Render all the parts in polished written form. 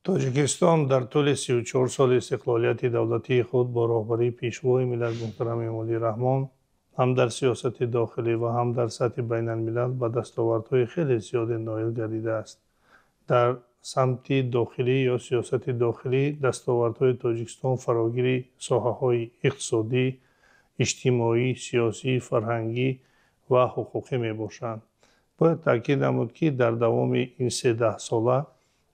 Тоҷикистон дар тӯли 34 соли истиқлолияти давлатии худ бо роҳбарии Пешвои миллат муҳтарам Эмомалӣ Раҳмон ҳам дар сиёсати дохилӣ ва ҳам дар сатҳи байналмилал ба дастовардҳои хеле зиёде ноил гардидааст. Дар самти дохилӣ ё сиёсати дохилӣ дастовардҳои Тоҷикистон фарогири соҳаҳои иқтисодӣ, иҷтимоӣ, сиёсӣ, фарҳангӣ ва ҳуқуқӣ мебошанд. Бояд таъкид намуд, ки дар давоми ин се даҳсола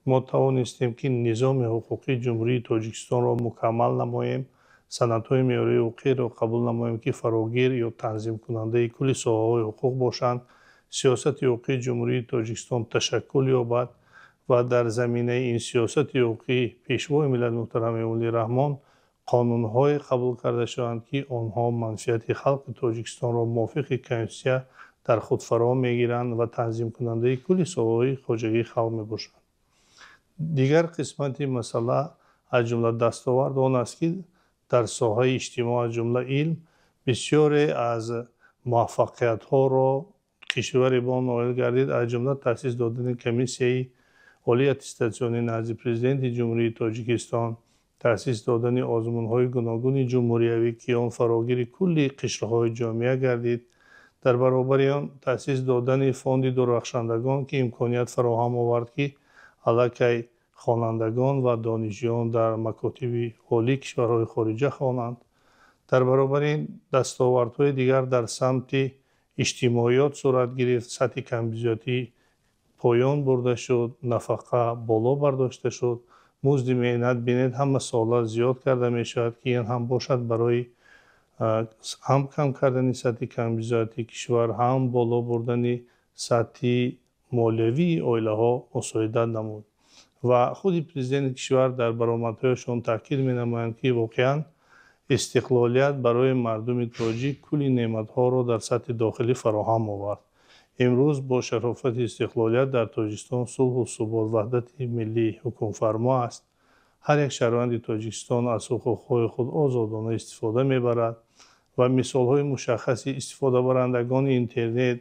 мо тавонистем, ки низоми ҳуқуқии Ҷумҳурии Тоҷикистонро мукаммал намоем, санадҳои меъёрии ҳуқуқиро қабул намоем, ки фарогир ё танзимкунандаи кулли соҳаҳои ҳуқуқ бошанд, сиёсати ҳуқуқии Ҷумҳурии Тоҷикистон ташаккул ёбад ва дар заминаи ин сиёсати ҳуқуқии Пешвои миллат муҳтарам Эмомалӣ Раҳмон қонунҳое қабул карда шаванд, ки онҳо манфиати халқи Тоҷикистонро мувофиқи Конститутсия дар худ фаро мегиранд ва танзимкунандаи кулли соҳаҳои хоҷагии халқ мебошанд. Дигар қисмати масъала, аз ҷумла дастовард, он аст, ки дар соҳаи иҷтимоъ, аз ҷумла илм, бисёре аз муваффақиятҳоро кишвари мо ноил гардид, аз ҷумла таъсис додани Комиссияи олии аттестатсионии назди Президенти Ҷумҳурии Тоҷикистон, таъсис додани озмунҳои гуногуни ҷумҳуриявӣ, ки он фарогири кулли қишрҳои ҷомеа гардид, дар баробари он таъсис додани фонди дурахшандагон, ки имконият фароҳам овард, ки аллакай хонандагон ва донишҷӯён дар макотиби олии кишварҳои хориҷа хонанд. Дар баробари ин дастовардҳои дигар дар самти иҷтимоиёт сурат гирифт, сатҳи камбизоатӣ поён бурда шуд, нафақа боло бардошта шуд, музди меҳнат, бинед, ҳама сола зиёд карда мешавад, ки ин ҳам бошад барои ҳам кам кардани сатҳи камбизоатии кишвар, ҳам боло бурдани сатҳи молиявии оилаҳо мусоидат намуд. Ва худи президенти кишвар дар баромадҳояшон таъкид менамоянд, ки воқеан истиқлолият барои мардуми тоҷик кулли неъматҳоро дар сатҳи дохилӣ фароҳам овард. Имрӯз бо шарофати истиқлолият дар Тоҷикистон сулҳу субот, ваҳдати миллӣ ҳукмфармо аст. Ҳар як шаҳрванди Тоҷикистон аз ҳуқуқҳои худ озодона истифода мебарад ва мисолҳои мушаххаси истифодабарандагони интернет,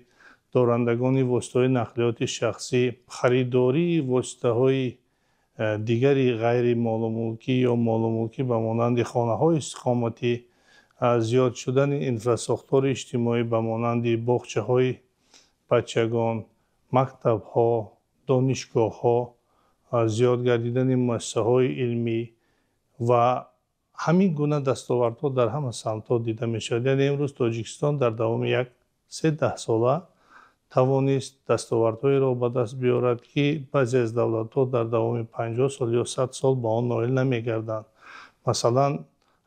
дорандагони воситаҳои нақлиёти шахсӣ, харидории воситаҳои дигари ғайри молумулкӣ ё молумулкӣ ба монанди хонаҳои истиқоматӣ, зиёд шудани инфрасохтори иҷтимоӣ ба монанди боғчаҳои бачагон, мактабҳо, донишгоҳҳо, зиёд гардидани муассисаҳои илмӣ ва ҳамин гуна дастовардҳо дар ҳама самтҳо дида мешавад. Яъне имрӯз Тоҷикистон дар давоми як се даҳсола тавонист дастовардҳоеро ба даст биёрад, ки баъзе аз давлатҳо дар давоми 50 сол ё 100 сол ба он ноил намегарданд. Масалан,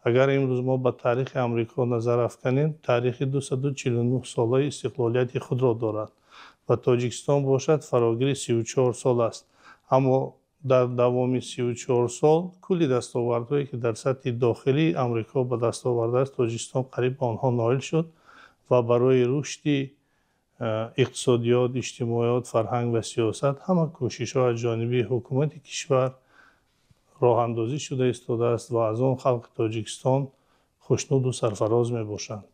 агар имрӯз мо ба таърихи Амрико назар афканем, таърихи 249 солаи истиқлолияти худро дорад ва Тоҷикистон бошад фарогири 34 сол аст. Аммо дар давоми 34 сол кулли дастовардҳое, ки дар сатҳи дохилии Амрико ба даст овардааст, Тоҷикистон қариб ба онҳо ноил шуд ва барои рушди иқтисодиёт, иҷтимоиёт, фарҳанг ва сиёсат ҳама кӯшишҳо аз ҷониби ҳукумати кишвар роҳандозӣ шуда истодааст ва аз он халқи Тоҷикистон хушнуду сарфароз мебошанд.